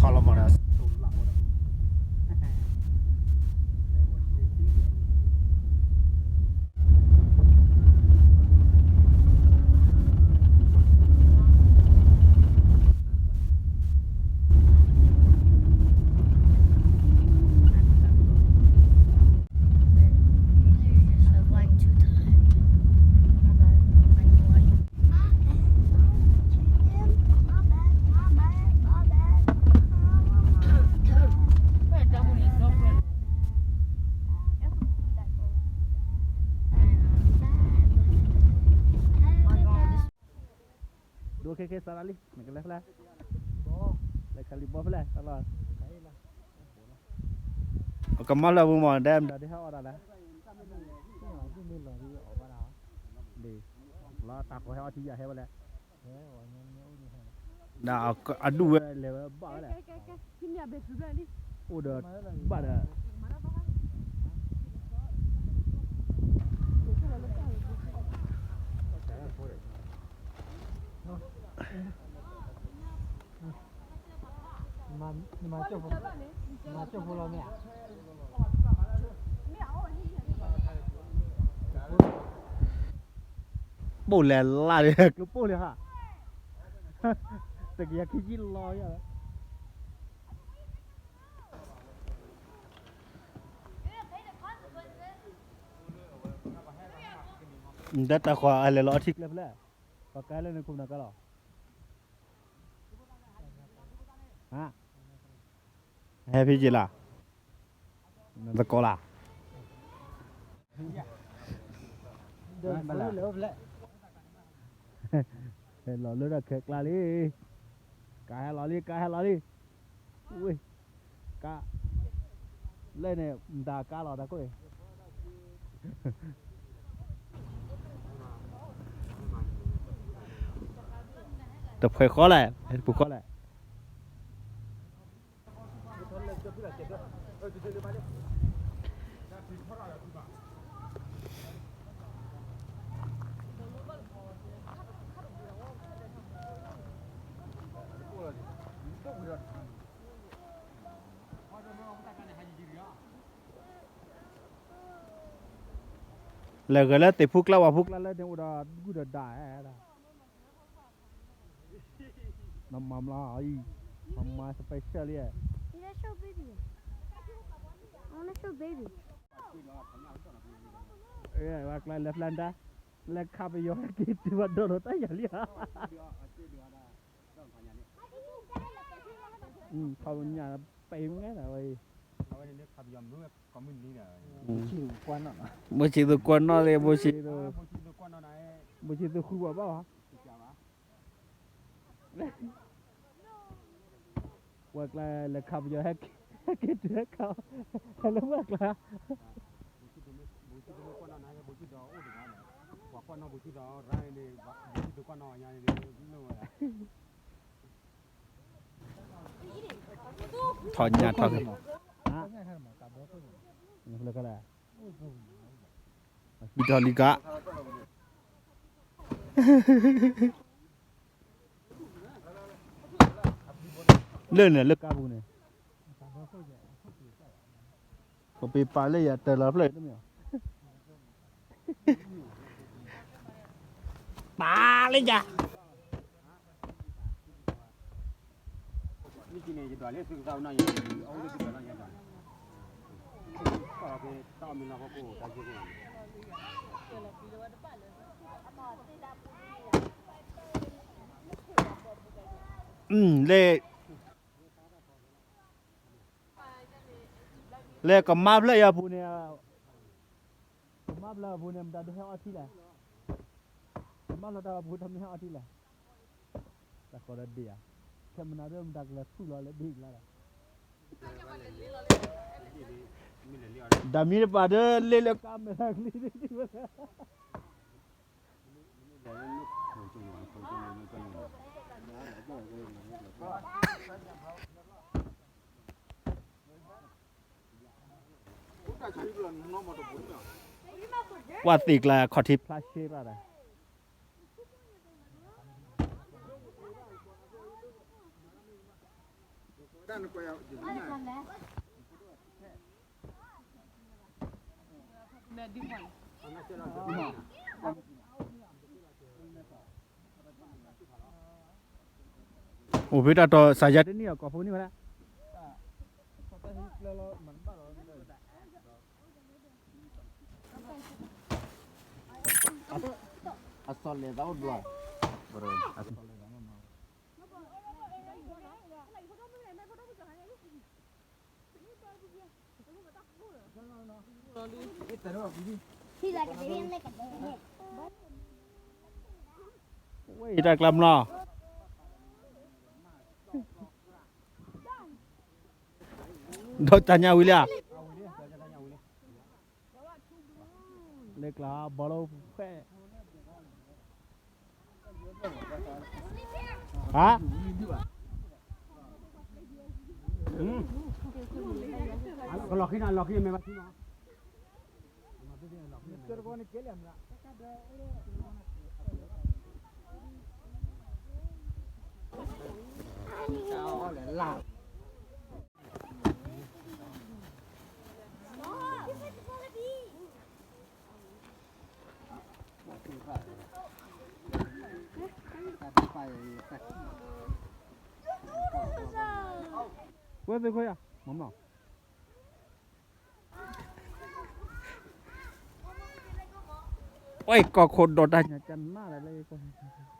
လီၤမးဒီး ဒိခဲခဲစးလီၤလံ နကလဲၤဖဲလဲၣ်, လဲၤခးလံာ်ဘီဖဲလဲၣ်, ကမၣ်လၢပူၤမး ဒဲမတၤဒ်ဟဲအီၣ်တၢ်လဲၣ်, လီၤတၢ်ဃီဟဲအီၣ်ထံယၤဟဲဝဲလဲၣ်, ဒီးအဒူၣ်ဝဲလဲၤဝဲဘၣ်ဝဲလဲၣ်, အိၣ်ဒီးဘၣ်ဒီး ပိၣ်လဲၤလၢ်ဒီး ကျိပိၣ်လံဟါ, တကယၤခံဆံလီၤယၤ, ဒီးတၢ်ဃီအလဲၤလီၤအီထံကျဲဖဲလဲၣ်, ပကါလၢနခိၣ်နကါလီၤ, ဟဲဖဲယ့လၢ်, နသကိးလၢ်, ဟဲလီၤလၢတၢ်ခဲကျါလံ, ကါဟဲလီၤလံ ကါဟဲလီၤလံ, ဝ့ၢ်, ကါ, လၢန့ၣ် မတၤကါလီၤတၢ်ကိၣ်အံၤ တဖှဲးဃီလဲၣ် တဖှဲးဃီလဲၣ်. လဲၤဂဲၤလၢသ့ၣ်ဖိကျါဝၣ်ဖိကျါလၢန့ၣ် အိၣ်ဒီးဒူၣ်ဒီးဒါဒၣ် နမၤမလီၤအံၤ, မၤ special လံ, I wanna show baby. I wanna show baby. ဝဲကျါလဲၤဖျါတၢ်, လဲၤခးပယီၤဟဲက့ၤတုၤဘၣ်ဒီးလီၤတၢ်ယၤလံဧါ. ခီပညၣ်ပံၤမ့ၢ်ဝဲအံၤ, ဘိဆံးသူကွၢ်နီၣ်လံ ဘိဆံးသူ, ဘိဆံးသူဃုဘၣ်ဘၣ်ဧါ. ဝဲကျါလဲၤခးပယီၤဟဲက့ၤတုၤဟဲခး, ဟဲလၢဝဲကျါ, ထီၣ်ညၣ်ထီၣ်က့ၤ, လၢကလၢ, အဟံးထီၣ်လံကါ, လၢန့ၣ် လၢကါပူၤန့ၣ်, ပပ့ၤပာ်လၢယၤတၢ်လီၤဖျၢၣ်တမ့ၢ်, ပာ်လၢယၤ လၢ, လၢကမါဖျၢၣ်အံၤအပူၤန့ၣ်, ကမါဖျၢၣ်အပူၤန့ၣ် မတၤဒုးဟဲအီထံလဲၣ်, ကမါဖျၢၣ်တၢ်အပူၤတမ့ၢ်ဟဲအီထံလဲၣ်, တၢ်ဃီဒီးဒ့ၣ်ဧါ, ခဲမနၤဒုးမတၤကလဲၤဆူၣ်လီၤလၢဒ့ၣ်ကျါဒီး, ဒၣ်မံတပာ်ဒုးလ့လၢကါမဲာ်ချံဒ်ဝဲလၢ ကွၢ်သ့ၣ်ကျါခီၣ်ထံးဖျါရှဲကျါဒီး, အိၣ်ဖဲတၢ်တီၢ်စၢ်ယၤတန့ၢ်အီၤ ကိးဖိန့ၢ်ဝဲဒၣ် အစီၣ်လဲၤသးအိၣ်ဘျီ ဝဲအံၤတၢ်ကျါမလီၤ ဒီးတၢ်ညါဝံၤလံဧါ လၢကျါဘီလီၤဖဲ ဟါ ကလီၤဃံနၤလီၤဃံမဲာ်ဘၣ်ထံနီၤ ဝဲသ့ၣ်ခွဲးယၤ မမီၢ် ဝဲကီၢ်ခိၣ်ဒီးတၢ်ညါကနၣ်လၢ ကီၢ်